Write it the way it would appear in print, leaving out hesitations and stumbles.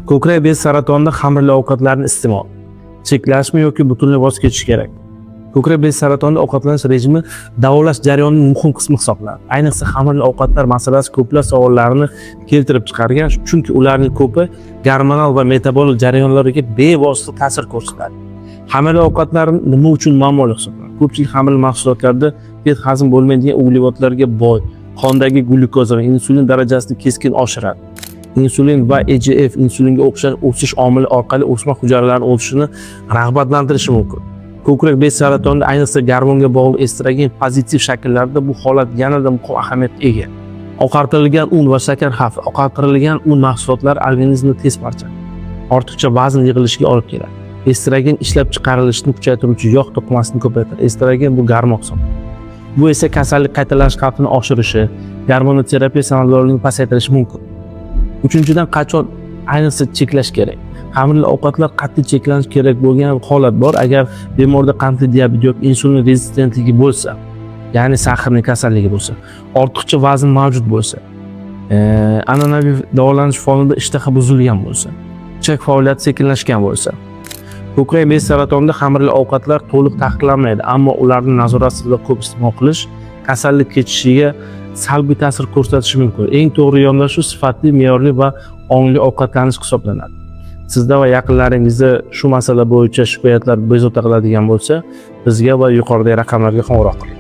Ko'krak bezi saratonida xamirli ovqatlarni iste'mol cheklashmi yoki butunlay voz kechish kerak? Ko'krak bezi saratonida ovqatlanish rejimi davolash jarayonining muhim qismi hisoblanadi. Ayniqsa xamirli ovqatlar masalasi ko'plab savollarni keltirib chiqargan, chunki ularning ko'pi gormonal va metabolik jarayonlarga bevosita ta'sir ko'rsatadi. Xamirli ovqatlar nima uchun muammoli hisoblanadi? Ko'pchilik xamirli mahsulotlarda tez hazm bo'lmaydigan uglevodlarga boy, qondagi glyukoza va insulin darajasini keskin oshiradi. Insulin va EGF insulinga o'xshash o'sish omili orqali o'sma hujayralarining o'sishini rag'batlantirishi mumkin. Ko'krak bez saratonida, ayniqsa gormonga bog'liq estrogen pozitiv shakllarida bu holat yanada muhim ahamiyatga ega. Oqartirilgan un va shakar xavfi. Oqartirilgan un mahsulotlari organizmni tez parchalaydi, ortiqcha vazn yig'ilishiga olib keladi. Estrogen ishlab chiqarilishini kuchaytiruvchi yog' to'qimasini ko'paytiradi. Estrogen bu gormon hisoblanadi. Bu esa kasallik qaytalanish xavfini oshirishi, gormonoterapiya samaradorligini pasaytirishi mumkin. Uchinchidan, qachon ayniqsa cheklash kerak? Xamirli ovqatlar qat'iy cheklanishi kerak bo'lgan holat bor: agar bemorda qandli diabet yoki insulin rezistentligi bo'lsa, ya'ni сахарный kasalligi bo'lsa, ortiqcha vazn mavjud bo'lsa, an'anaviy davolanish fonida ishtaha buzilgan bo'lsa, ichak faoliyati sekinlashgan bo'lsa. Ko'krak bez saratonida xamirli ovqatlar to'liq taqiqlanmaydi, ammo ularni nazoratsiz va ko'p iste'mol qilish kasallik kechishiga salbiy ta'sir ko'rsatishi mumkin. Eng to'g'ri yondashuv sifatli, me'yorli va ongli ovqatlanish hisoblanadi. Sizda va yaqinlaringizda shu masala bo'yicha shikoyatlar bezovta qiladigan bo'lsa, bizga va yuqoridagi raqamlarga qo'ng'iroq qiling.